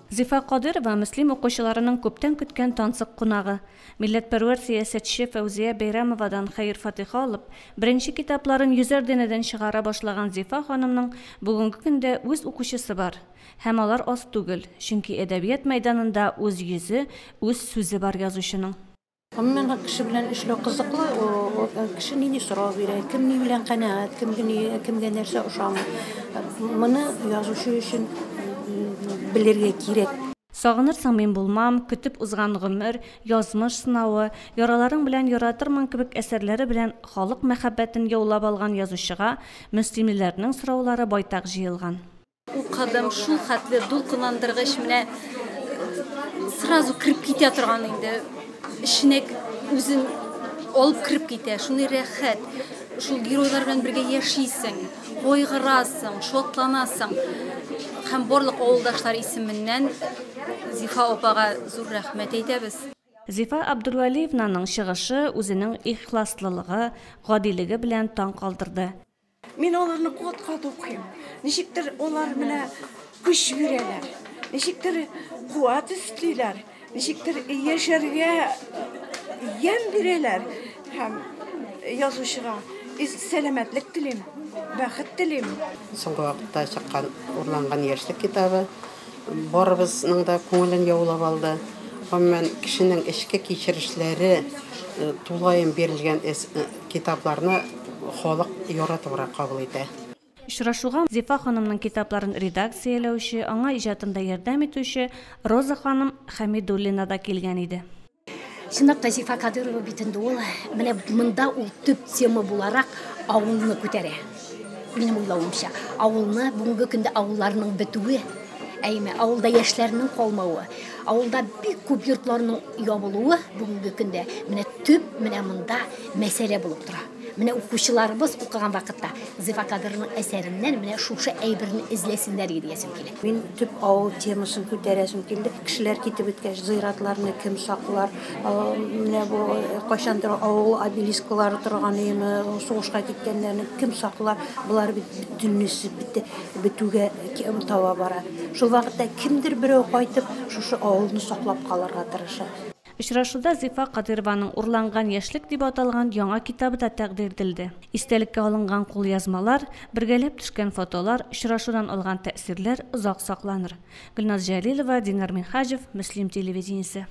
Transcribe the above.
Зифа Кадыйрова Мөслим укучыларының күптән көткән тансык кунагы. Милләтпәрвәр сәясәтче Фәүзия Бәйрәмовадан хәер-фатиха алып, беренче китапларын йөзәр данәдән чыгара башлаган Зифа ханымның бүгенге көндә үз укучысы бар. Һәм алар аз түгел, чөнки әдәбият мәйданында үз йөзе, үз сүзе бар язучының. Гомумән, кеше белән эшләү кызыклы. Кеше нинди сорау бирә, кем ни белән канәгать, кемгә нәрсә ошамый. Моны язучы өчен белергә кирәк. Сагынырсың, мин булмам, Көтеп узган гомер, Язмыш сынавы, Яраларың белән яратырмын кебек әсәрләре белән халык мәхәббәтен яулап алган язучыга мөслимлеләрнең сораулары байтак җыелган. Укыдым, шул хәтле дулкынландыргыч, менә сразу кереп китә торган инде, эченә үзен алып кереп китә, шундый рәхәт. Шул геройлар белән бергә яшисең, кайгырасың, шатланасың. Һәм барлык авылдашлар исеменнән Зифа апага зур рәхмәт әйтәбез. Зифа Абдулвәлиевнаның чыгышы үзенең ихласлылыгы, гадилеге белән таң калдырды. Мин аларны кат-кат укыйм. Ничектер алар менә көч бирәләр. Ничектер куәт өстиләр. Ничектер яшәргә ямь бирәләр. Һәм язучыга сәламәтлек телим, бәхет телим. Соңгы вакытта чыккан Урланган яшьлек китабы барыбызның да күңелен яулап алды. Гомумән, кешенең эчке кичерешләре тулаем бирелгән китапларны халык яратыбрак кабул итә. Очрашуга Зифа ханымның китапларын редакцияләүче, аңа иҗатында ярдәм итүче Роза ханым Хәмидуллина да килгән иде. Чынлап та Зифа Кадырова бит инде ул, менә монда ул төп тема буларак авылны күтәрә. Минем уйлавымча, авылны, бүгенге көндә авылларның бетүе, әйме, авылда яшьләрнең калмавы, авылда бик күп йортларның ябылуы бүгенге көндә менә төп менә монда мәсьәлә булып тора. Менә укучыларыбыз укыган вакытта Зифа Кадырованың әсәреннән менә шушы әйберне эзләсеннәр иде диясем килә. Мин төп авыл темасын күтәрәсем килде. Кешеләр китеп беткәч, зыяратларны кем саклар? Менә бу кайчандыр авыл обелисклары торган име, сугышка киткәннәрне кем саклар? Болар бит бөтенесе бетүгә таба бара. Шул вакытта кемдер берәү кайтып, шушы авылны саклап калырга тырыша. Очрашуда Зифа Кадырованың Урланган яшьлек дип аталган яңа китабы да тәкъдир ителде. Истәлеккә алынган кулъязмалар, бергәләп төшкән фотолар, очрашудан алган тәэсирләр озак сакланыр. Гөлназ Җәлилова, Динар Минһаҗев, Мөслим телевидениесе.